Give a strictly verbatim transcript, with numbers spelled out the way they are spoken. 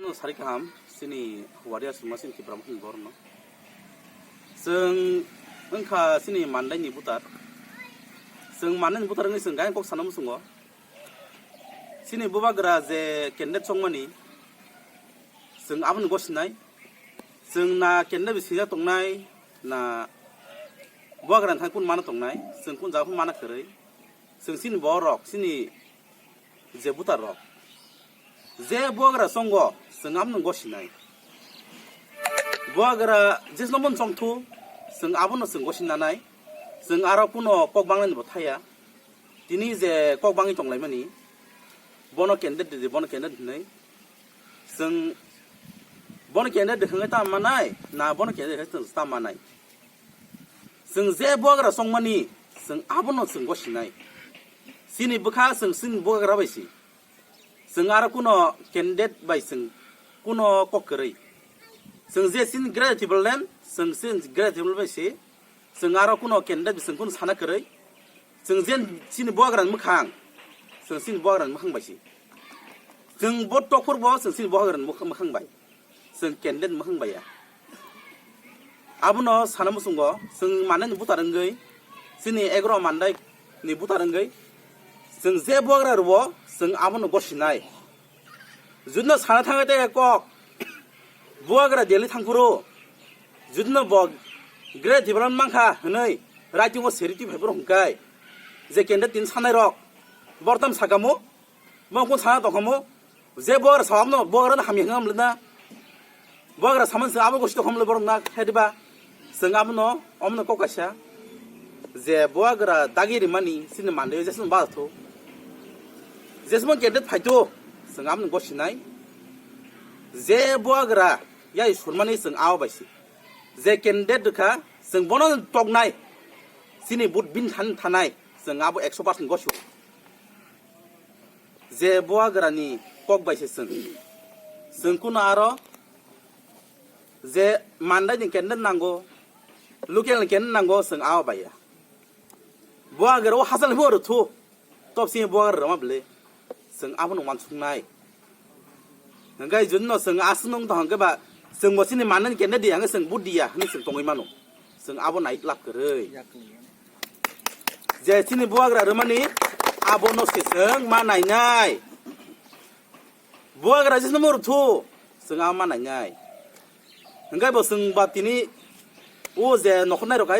No sari kaham, sini huaria suma sini Tipra Motha ni borno. Seng engkha sini Mandai ni butar. Seng Mandai ni butar ni seng gai kok sana musungo. Sini bubagra je candidate songmani, seng aboni gosinai. Seng na candidate bisina tongnai, na bubagra thang kun mana tongnai, seng kun jaga mana kherei. Seng sini borok, sini je butar rok. Je buagra songo, seng abno gosinai. Buagra jesno mon songthu, seng abono seng gosinanai. Seng aro kuno kok bangnani bo thaya. Tini je kok bangwi tonglaimani, bono candidate de, bono candidate hinai. Seng bono candidate de hinai ta manai, na bono candidate hinai ta manai. Seng je buagra songmani, seng abono seng gosinai. Sini bwkha seng sini buagra bai si. Seng aro kuno candidate bai seng kuno kok kwrwi. Seng je sini gratitude land, seng sini gratitude bai si. Seng aro kuno candidate bai seng kuno sana kwrwi. Seng je sini buagra mwkhang, seng sini buagra mwkhang bai si. Seng bo tokphur bo seng sini buagra mwkhang bai. Seng candidate mwkhang baya. Abono sana musungo, seng manai ni butar wngwi, sini egro Mandai ni butar wngwi, seng je buagra rwo, seng abono gosinai. Judno sana thangwi te kok, buagra Delhi thangphuru, judno bo great development mankha hwnwi, writing o seri twi phaiphuru hwnkai, je candidate tin sanai rok, bortam sakamo, Bo kun sana tongkhamu, je buagra sa abono buagra no hamya hwnga mlina. Buagra saman se abo gosi tongkham le borok na khediba. Seng abono, omono kok kaisa. Je buagra dagi rimani, sini mande, jesno ba tho. Jesmo candidate phaito, seng abono gosinai. Je buagra, yai surmani seng abo bai si. Je candidate rwkha, seng bono toknai. Sini but bin than thanai, seng abo ekso percent gosi. Je buagrani kok bai se chwng. Chwng kuno aro je Mandai ni candidate nango, local ni candidate nango, chwng abo bai ya. Buagra o hachal ni bo rwthu. Top sini buagra rwma bwle. Chwng abono wansuknai. Hwnkhe judino chwng aswk nung tong hwnkhe ba chwng bo chini manani candidate hwnkhe chwng vote diya hwnwi chwng tongwi mano. Chwng abo nai lab kwrwi. Je chini buagra rwmani abono se chwng ma nainai. Buagra jesno murthu chwng abo ma nainai. Hwnkhe bo chwng ba tini o je nokhornai rok hai